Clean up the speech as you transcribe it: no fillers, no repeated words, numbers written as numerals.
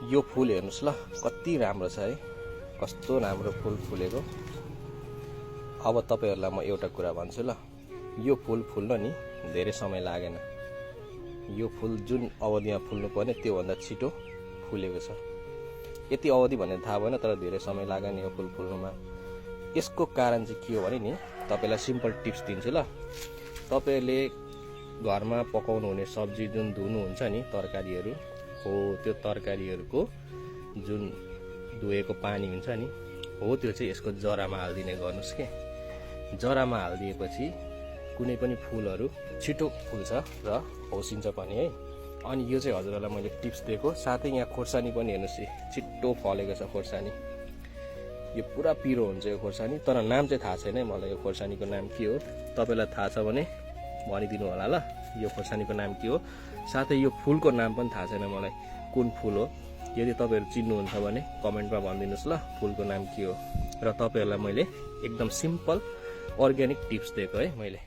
यो फुल हेर्नुस् ल, कति राम्रो छ है, कस्तो राम्रो फुल फुलेको। अब तपाईहरुलाई म एउटा कुरा भन्छु ल, यो फुल फुल्न नि धेरै समय लागेन। यो फुल जुन अवधिमा फुल्नु पर्ने त्यो भन्दा छिटो फुलेको छ। यति अवधि भन्ने थाहा भएन, तर धेरै समय लाग्यो नि यो फुल फुल्नुमा। यसको कारण चाहिँ के हो भने नि, तपाईलाई सिम्पल टिप्स दिन्छु ल। तपाईले घरमा पकाउनु हुने सब्जी जुन धुनुहुन्छ नि, तरकारीहरु हो, त्यो तरकारीहरुको जुन धोएको पानी हुन्छ नि, हो त्यो चाहिँ यसको जरामा हाल्दिने गर्नुस् के। जरामा हाल्दिएपछि कुनै पनि फुलहरु छिटो फुल्छ र होसिन्छ पनि है। अनि यो चाहिँ हजुरहरुलाई मैले टिप्स दिएको। साथै यहाँ खोर्सानी पनि हेर्नुस्, छिट्टो फलेको छ खोर्सानी। यो पुरा पिरो हुन्छ यो खोर्सानी, तर नाम चाहिँ थाहा छैन मलाई यो खोर्सानीको नाम के हो। तपाईलाई थाहा छ भने भनिदिनु होला ल, यो खोर्सानीको नाम के हो। साथै यो फुलको नाम पनि थाहा छैन मलाई कुन फुल हो। यदि तपाईहरु चिन्नुहुन्छ भने कमेन्टमा भनिदिनुस् ल फुलको नाम के हो। र तपाईहरुलाई मैले एकदम सिम्पल अर्ग्यानिक टिप्स दिएको है मैले।